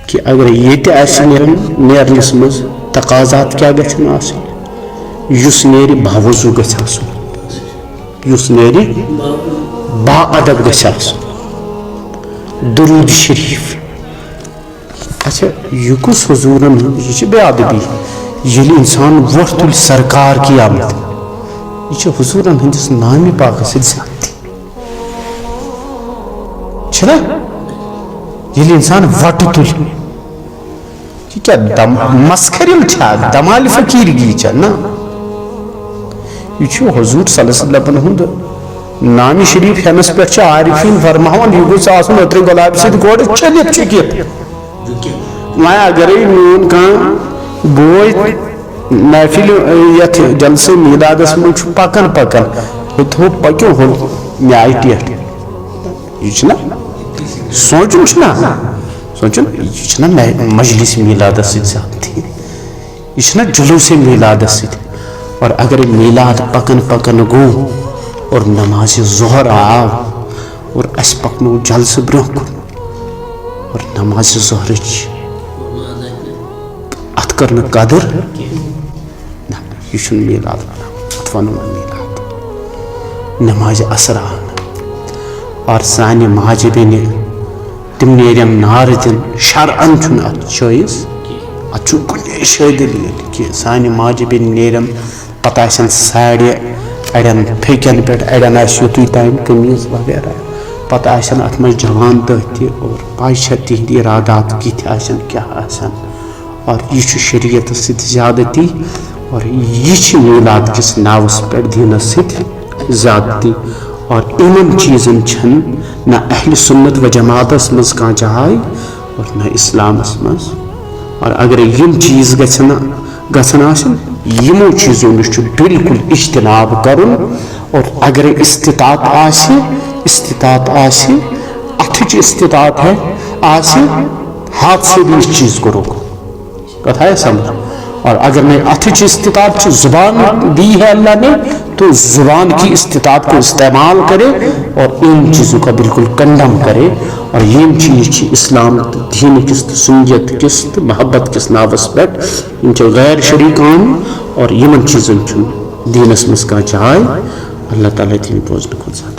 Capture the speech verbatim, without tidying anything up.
کہِ اگر ییٚتہِ آسہِ نیرُن، نیرنَس منٛز تقاضات کیٛاہ گژھن آسٕنۍ؟ یُس نیرِ باوضوٗ گژھِ آسُن، یُس نیرِ با ادب گژھِ آسُن۔ درود شریف۔ اچھا، یہِ کُس حضوٗرن ہُنٛد؟ یہِ چھِ بے ادبی۔ ییٚلہِ اِنسان وۄٹھ تُلہِ سرکار کی آمد، یہِ چھِ حضوٗرن ہٕنٛدِس نامِ پاکس سۭتۍ زیادتی۔ چھُنہ؟ ییٚلہِ اِنسان وۄٹہٕ تُلہِ، یہِ کیٛاہ دم-، مسخرِل چھا؟ دمالہِ فقیٖرگی چھا؟ نہ۔ یہِ چھُ حضوٗر صلی اللہ علیہ وسلمن ہُنٛد نامِ شریٖف ہٮ۪نس پٮ۪ٹھ چھِ عارفیٖن فرماوان، یہِ گوٚژھ آسُن اوترٕ گۄلابہِ سۭتۍ گۄڈٕ چھٔلِتھ چھُکِتھ۔ وۄنۍ اگرے میون کانٛہہ بوے محفِلہِ، یتھ جلسے میلادس منٛز چھُ پکان پکان، ہُتہِ ہُہ پٔکِو ہُہ مےٚ آیہِ ٹیٹھ۔ یہِ چھُنہ سونٛچُن چھُنہ، سونٛچُن، یہِ چھُنہ مے-، مجلس میلادس سۭتۍ زیادتی۔ یہِ چھُنہ جلوس میلادس سۭتۍ۔ اور اگر میلاد پکان پکان گوٚو اور نماز ظہر آو اور اسہِ پکنوو جلسہٕ برٛونٛہہ کُن اور نماز ظہرٕچ اتھ کٔر نہٕ قدٕر، نہ، یہِ چھُنہٕ میلاد ونان، اتھ ونو نہٕ میلاد۔ نمازِ عصر آو نہٕ۔ اور سانہِ ماجہِ بیٚنہِ، تِم نیرن نار دِنہٕ، شرعن چھُنہٕ اتھ جٲیز۔ اتھ چھُنہٕ کُنے جایہِ دٔلیٖل کہِ سانہِ ماجہِ بیٚنہِ نیرن، پتہٕ آسن ساڑِ اڑٮ۪ن پھیٚکٮ۪ن پٮ۪ٹھ، اڑٮ۪ن آسہِ یُتُے تام قمیٖض وغیرہ، پتہٕ آسن اتھ منٛز جوان دٔہ تہِ، اور پاے چھےٚ تِہنٛدۍ ارادات کِتھۍ آسن، کیٛاہ آسن۔ اور یہِ چھُ شریعتس سۭتۍ زیادتی، اور یہِ چھِ میلاد کِس ناوس پٮ۪ٹھ دینس سۭتۍ زیادتی۔ اور یِمن چیٖزن چھنہٕ نہ اہل سنت و جماعتس منٛز کانٛہہ جاے اور نہ اسلامس منٛز۔ اور اگر یِم چیٖز گژھن، گژھن آسٕنۍ، یِمو چیٖزو نِش چھُ بالکل اجتناب کرُن۔ اور اگر استطاعت آسہِ، استطاعت آسہِ، اتھٕچ استطاعت ہے آسہِ، ہاتھ سے بھی اس چیز کو روکو۔ کتھ آیا سمجھ؟ اور اگر نہیں اتھٕچ استطاعت چھِ، زبان دی ہے اللہ نے، تو زبان کی استطاعت کو استعمال کرے اور ان چیزوں کا بالکل کنڈم کرے۔ اور یِم چیٖز چھِ اسلام تہٕ دین کِس تہٕ سنت کِس تہٕ محبت کِس ناوس پٮ۪ٹھ، یِم چھِ غیر شریکانہٕ اور یِمن چیٖزن چھُنہٕ دینس منٛز کانٛہہ جاے۔ اللہ تعالیٰ تھٲیِن بوزنہٕ کھۄتہٕ زیادٕ۔